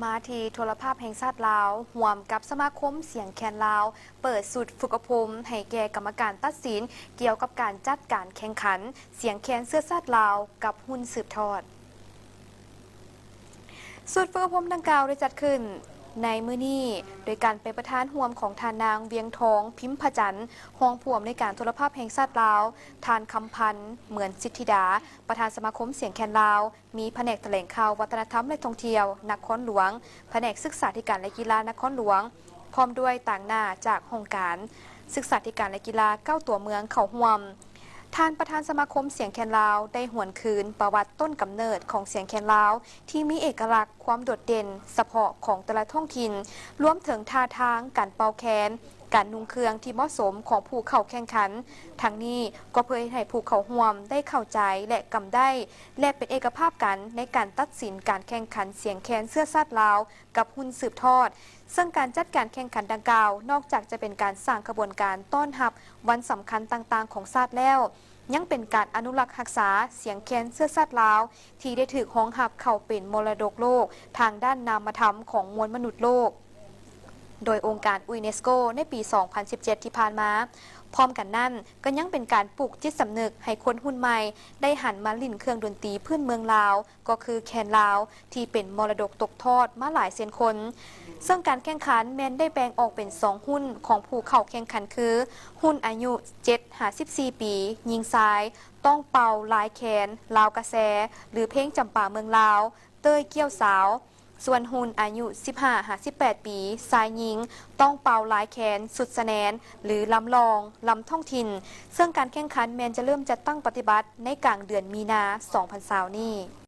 ມາທີ່ໂທລະພາບແຫ່ງຊາດລາວ ຮ່ວມກັບສະມາຄົມສຽງແຄນລາວ ເປີດຊຸດຝຶກອົບຮົມໃຫ້ແກ່ກຳມະການຕັດສິນ ກ່ຽວກັບການຈັດການແຂ່ງຂັນສຽງແຄນເຊື້ອຊາດລາວ ກັບຮຸ່ນສືບທອດ. ຊຸດຝຶກອົບຮົມດັ່ງກ່າວໄດ້ຈັດຂຶ້ນໃນມື້ນີ້ ໂດຍການເປັນປະທານຮ່ວມຂອງທ່ານນາງ ວຽງທອງ ພິມພະຈັນ ຮອງຜູ້ອຳນວຍການໂທລະພາບແຫ່ງຊາດລາວ, ທ່ານ ຄຳພັນ ເໝືອນສິດທິດາ ປະທານສະມາຄົມສຽງແຄນລາວ, ມີພະແນກຖະແຫຼງຂ່າວ, ວັດທະນະທຳ ແລະ ທ່ອງທ່ຽວນະຄອນຫຼວງ, ພະແນກສຶກສາທິການ ແລະ ກິລານະຄອນຫຼວງ, ພ້ອມດ້ວຍຕາງໜ້າຈາກຫ້ອງການສຶກສາທິການ ແລະ ກິລາເກົ້າຕົວເມືອງເຂົ້າຮ່ວມ. ທ່ານປະທານສະມາຄົມສຽງແຄນລາວ ໄດ້ຫວນຄືນປະຫວັດຕົ້ນກຳເນີດຂອງສຽງແຄນລາວ ທີ່ມີເອກະລັກ, ຄວາມໂດດເດັ່ນສະເພາະຂອງແຕ່ລະທ້ອງຖິ່ນ, ລວມເຖິງທ່າທາງການເປົ່າແຄນ, ການນຸ່ງເຄື່ອງທີ່ເໝາະສົມຂອງຜູ້ເຂົ້າແຂ່ງຂັນ. ທັງນີ້ກໍເພື່ອເຮັດໃຫ້ຜູ້ເຂົ້າຮ່ວມໄດ້ເຂົ້າໃຈ ແລະ ກຳໄດ້ ແລະ ເປັນເອກະພາບກັນໃນການຕັດສິນການແຂ່ງຂັນສຽງແຄນເຊື້ອຊາດລາວ ກັບຮຸ່ນສືບທອດ. ເຊິ່ງການຈັດການແຂ່ງຂັນດັ່ງກ່າວ ນອກຈາກຈະເປັນການສ້າງຂະບວນການຕ້ອນຮັບວັນສຳຄັນຕ່າງໆຂອງຊາດແລ້ວ, ຍັງເປັນການອະນຸລັກຮັກສາສຽງແຄນເຊື້ອຊາດລາວ ທີ່ໄດ້ຖືກຮອງຮັບເຂົ້າເປັນມໍລະດົກໂລກທາງດ້ານນາມະທຳຂອງມວນມະນຸດໂລກ ໂດຍອົງການຢູເນສໂກໃນປີສອງພັນສິບເຈັດທີ່ຜ່ານມາ. ພ້ອມກັນນັ້ນ ກໍຍັງເປັນການປູກຈິດສຳນຶກໃຫ້ຄົນຮຸ່ນໃໝ່ໄດ້ຫັນມາຫຼິ້ນເຄື່ອງດົນຕີພື້ນເມືອງລາວ ກໍຄືແຄນລາວ ທີ່ເປັນມໍລະດົກຕົກທອດມາຫຼາຍເຊັ່ນຄົນ. ເຊິ່ງການແຂ່ງຂັນແມ່ນໄດ້ແບ່ງອອກເປັນສອງຮຸ່ນຂອງຜູ້ເຂົ້າແຂ່ງຂັນຄື ຮຸ່ນອາຍຸເຈັດຫາສິບສີ່ປີ ຍິງຊາຍ ຕ້ອງເປົ່າລາຍແຄນ ລາວກະແຊ ຫຼື ເພງຈຳປາເມືອງລາວ ເຕີຍກ້ຽວສາວ, ສ່ວນຮຸ່ນອາຍຸສິບຫ້າຫາສິບແປດປີ ຊາຍຍິງ ຕ້ອງເປົ່າລາຍແຄນ ສຸດສະແນນ ຫຼື ລຳລອງ ລຳທ້ອງຖິ່ນ. ເຊິ່ງການແຂ່ງຂັນແມ່ນຈະເລີ່ມຈັດຕັ້ງປະຕິບັດໃນກາງເດືອນມີນາ ສອງພັນຊາວນີ້.